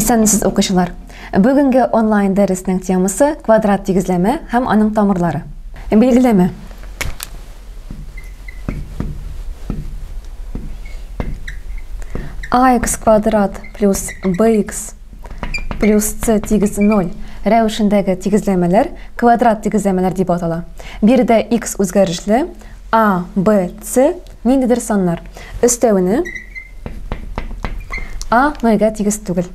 Исәнмесез, укучылар! Бүгенге онлайн дәреснең темасы квадрат тигезләмә һәм аның тамырлары. Билгеләмә. Ax квадрат плюс bx плюс c тигез 0 рәвешендәге тигезләмәләр квадрат тигезләмәләр дип атала. Биредә x үзгәрешле, a, b, c ниндидер саннар. Өстәвенә а нольгә тигез түгел.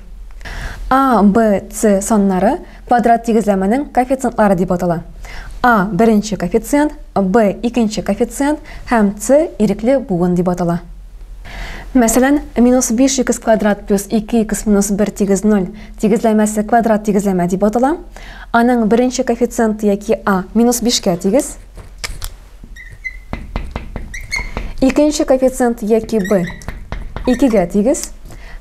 А, Б, С саннары квадрат тигезләмәнең коэффициентлары дип атала. А беренче коэффициент, Б икенче коэффициент һәм С ирекле буын дип атала. Мәсәлән, минус 5х квадрат плюс 2х минус 1 тигез 0 тигезләмәсе квадрат тигезләмә дип атала. Аның беренче коэффициенты яки А минус 5кә тигез. Икенче коэффициент яки b 2-гә тигез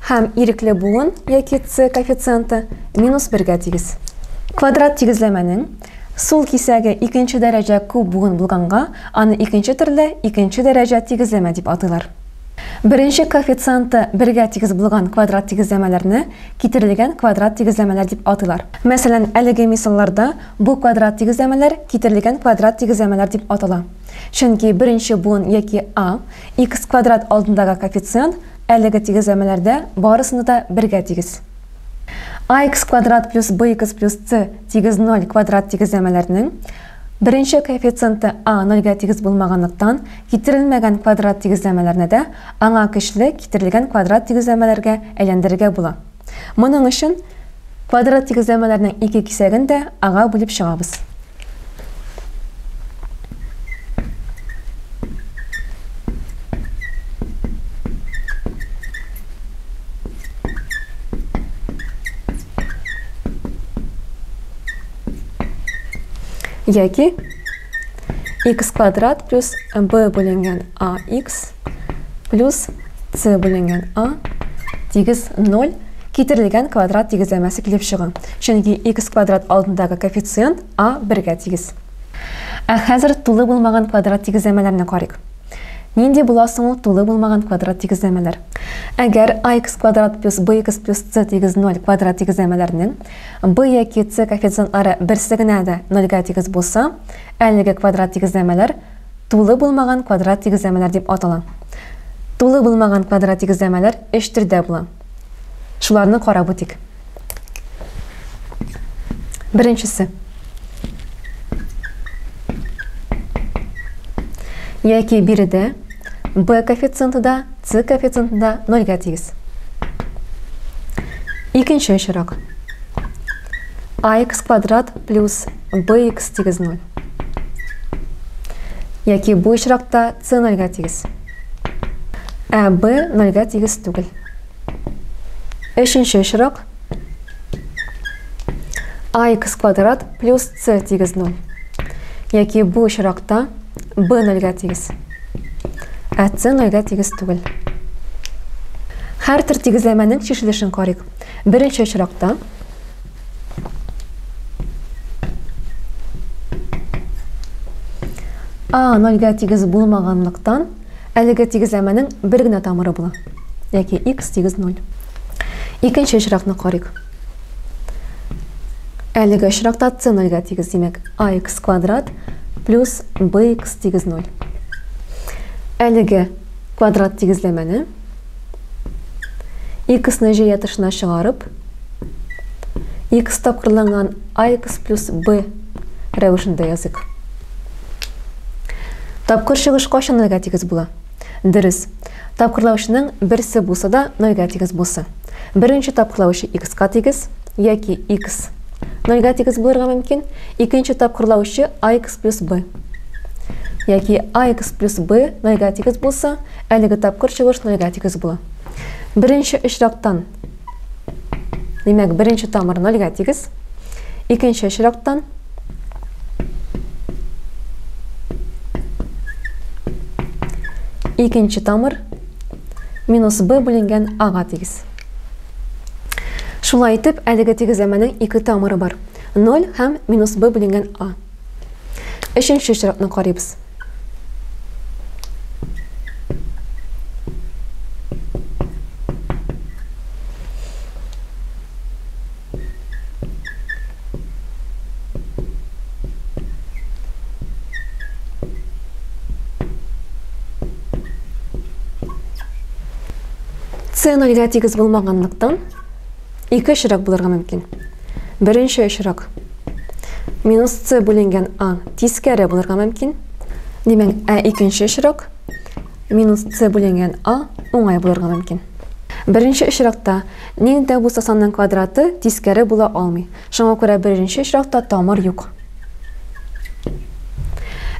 һәм ирекле буын яки c коэффициенты минус 1-гә тигез. Квадрат тигезләмәнең сул кисәге икенче дәрәҗә күп буын булганга, аны икенче төрле икенче дәрәҗә тигезләмә дип атыйлар. Беренче коэффициенты бергә тигез булган квадрат тигезләмәләрне китерелгән квадрат тигезләмәләр дип атыйлар. Мәсәлән, әлеге мисалларда бу квадрат тигезләмәләр китерелгән квадрат тигезләмәләр дип атала. Чөнки беренче буын яки а, х квадрат алдындагы коэффициент әлеге тигезләмәләрдә барысында да бергә тигез. Ax квадрат плюс bx плюс c тигез 0 квадрат тигезләмәләрнең беренче коэффициенты а нольгә тигез булмаганлыктан, китерелмәгән квадрат тигезләмәләрне дә аңа көчле китерелгән квадрат тигезләмәләргә әйләндерергә була. Моның өчен квадрат тигезләмәләрнең ике кисәген дә а-га бүлеп чыгабыз. Яки x квадрат плюс b бүленгән ax плюс c бүленгән a тигез 0 китерелгән квадрат тигезләмәсе килеп чыга. Чөнки x квадрат алдындагы коэффициент a бергә тигез. Ә хәзер тулы булмаган квадрат тигезләмәләрне карыйк. Нинди була соң ул тулы булмаган квадрат тигезләмәләр? Әгәр ax квадрат плюс bx плюс c тигез 0 квадрат тигезләмәләрнең b яки c коэффициентлары берсе генә дә нольгә тигез булса, әлеге квадрат тигезләмәләр тулы булмаган квадрат тигезләмәләр дип атала. Тулы булмаган квадрат тигезләмәләр өч төрдә була. Шуларны карап үтик. Беренчесе. Яки биредә b коэффициенты да, c коэффициенты да нольгә тигез. Икенче очрак. Ax квадрат плюс bx тигез 0. Яки бу очракта c нольгә тигез. Ә b нольгә тигез түгел. Өченче очрак. Ax квадрат плюс c тигез 0. Яки бу очракта b нольгә тигез. Ә c нольгә тигез түгел. Һәр төр тигезләмәнең чишелешен карыйк. Беренче очракта А нольгә тигез булмаганлыктан, әлеге тигезләмәнең бер генә тамыры була. Яки x тигез 0. Икенче очракны карыйк. Әлеге очракта c нольгә тигез, димәк, ax квадрат плюс bx тигез 0. Әлеге квадрат тигезләмәне x-ны җәя тышына чыгарып, x тапкырланган ax плюс b рәвешендә языйк. Тапкыр чыгыш кайчан нольгә тигез була? Дөрес, тапкырлаучының берсе булса да нольгә тигез булса. Беренче тапкырлаучы x-ка тигез, яки x нольгә тигез булырга мөмкин. Икенче тапкырлаучы ax плюс b. Яки ax плюс b нольгә тигез булса, әлеге тапкыр чыгыш нольгә тигез була. Беренче очрактан, димәк, беренче тамыр нольгә тигез. Икенче очрактан икенче тамыр минус b бүленгән a-га тигез. Шулай итеп, әлеге тигезләмәнең ике тамыры бар. 0 һәм минус b бүленгән a. Өченче очракны карыйбыз. С нольгә тигез булмаганлыктан, ике очрак булырга мөмкин. Беренче очрак. Минус С бүленгән А тискәре булырга мөмкин. Димәк, ә икенче очрак минус С бүленгән А уңай булырга мөмкин. Беренче очракта нинди дә булса санның квадраты тискәре була алмый. Шуңа күрә беренче очракта тамыр юк.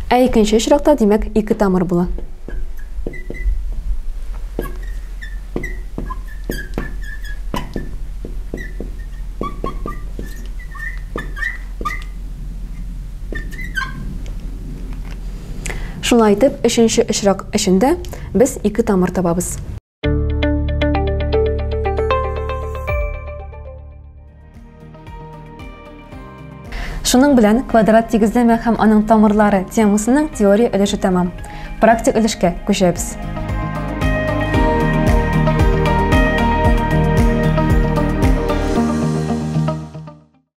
Ә икенче очракта, димәк, ике тамыр була. Шулай итеп, өченче очрак эчендә без ике тамыр табабыз. Шуның белән квадрат тигезләмә һәм аның тамырлары темасының теория өлеше тәмам. Практик өлешкә күчәбез.